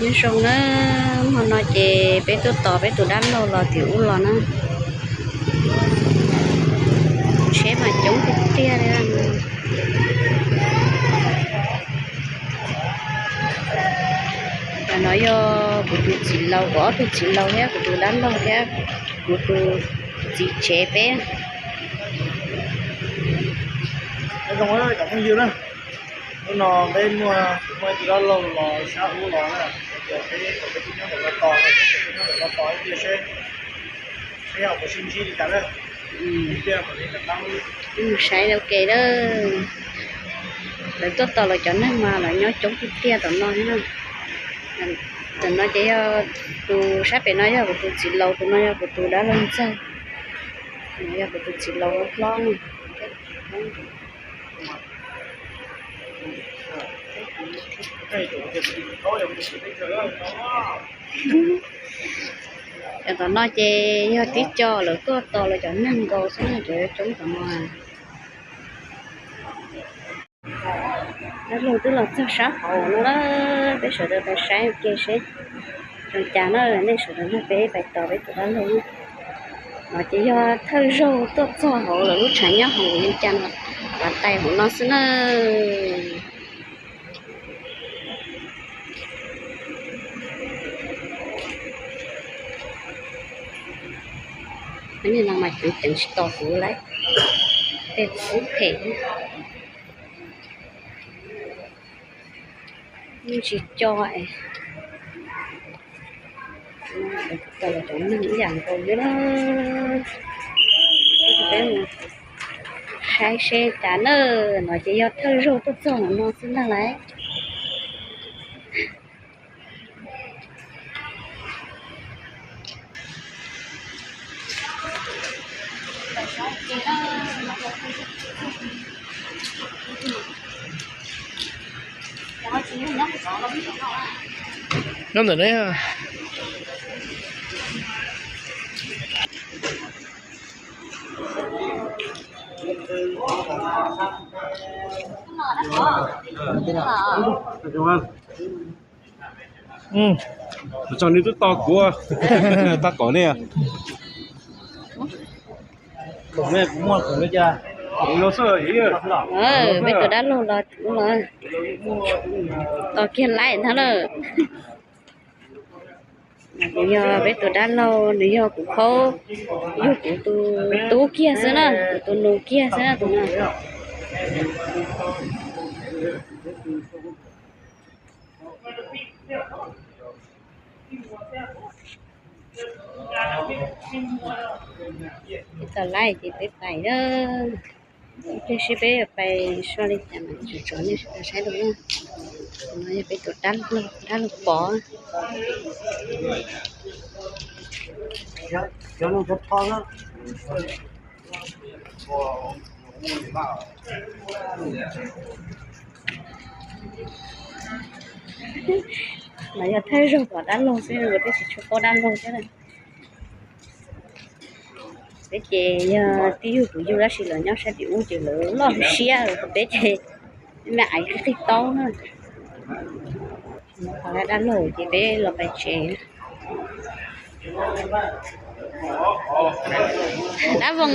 Nyob zoo na, hmo no ces peb tuaj tos peb tus dab laug los tim ub los na. Tsheb mas coob tiag tiag li. Cov no yog kuv tus txiv laus, kuv ob tug txiv laus thiab kuv tus dab laug thiab kuv tus txiv tsev peb. Zoo cov phooj ywg na, hnub no peb muaj, muaj ib tug dab laug los sab ub los na, tias peb kom peb tib nyob ntawm no tos, peb nyob ntawm no tos ib pliag seb, seb ho puas sib ntsib li cas na. Mus saib ua ke na. Lawv tuaj tos lawv cov neeg mas lawv nyob coob tiag tiag tom no thiab na. Tom no ces yog tus sab pem no yog kuv tus txiv laus, tus no yog kuv tus dab laug ntxawg, yog kuv tus txiv laus hlob na. Cov tom no ces yog tib co lawv tuaj tos lawv cov neeg nkaus xwb na, cov coob tom no. Dab laug twb los txog sab hauv no lawm, peb sawv daws pais saib ua ke seb zoo cas na, nej sawv daws nrog peb pais tos peb tus dab laug. No ces yog thawj zaug tuaj txog hauv lawv lub tshav nyob hauv li cas no, tais hauv no xwb na. Niag no mas ceev ceev tsis tos kuv lawm, tej kub phem. Yeej tsis co es, cov neeg ib yam nkaus li na. Peb mus saib seb cas na, no ces yog thawj zaug tuaj txog no xwb ntag lauj. Nyob ntawm ne. Tso nws twb tos kuv, tab kaum ne. Peb tus dab laug los, tos kiag laib ntag lawm. Kuv yog peb tus dab laug, nws yog kuv khaub, yog kuv tus tub kiag xwb na, kuv tus nus kiag xwb na tus no. Peb tos laib ces peb pais na. Ib pliag seb peb pais so li cas mas tsom tsom nej sawv daws saib dua na. No yog peb tus dab laug, dab laug Pov. Mas yog thawj zaug pom dab laug xwb, kuv twb tsis tshua paub dab laug thiab na. Peb ces yog twb yug kuv yug tab sis lawv nyob sab tim ub ces lawv loj siab, peb ces me aiv qig qig taub na. Qhov dab laug ces peb los pais tsev. Dab Voos.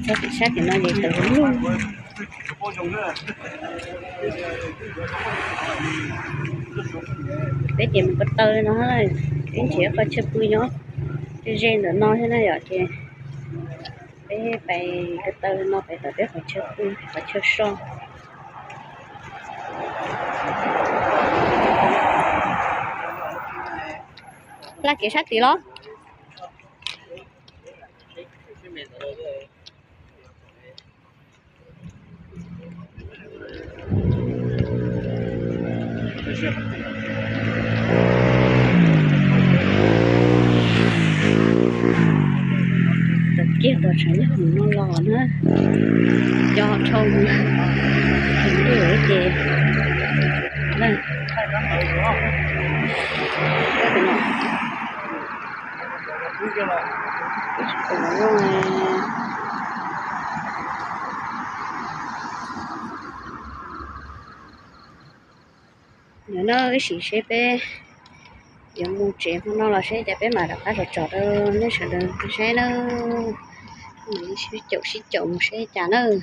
Txog tim sab tim no ces tawm lug. Peb ces mus ko taw no, peb nrhiav qhov chaw pw nyob ze ze ntawm no thiab na yom, ces peb pais ko taw no pais tom peb qhov chaw pw, qhov chaw so. Laj kev sab tid los. Tawm kiag tom tshav nyob hauv no los na, co dhau tus ces, no, Nim no wb sim seb peb yuav mus tsev hmo no los seb cas, peb mam rov qab tsom tsom rau nej sawv daws saib nawb. Ib sij caum sib caum mus seb cas nawb.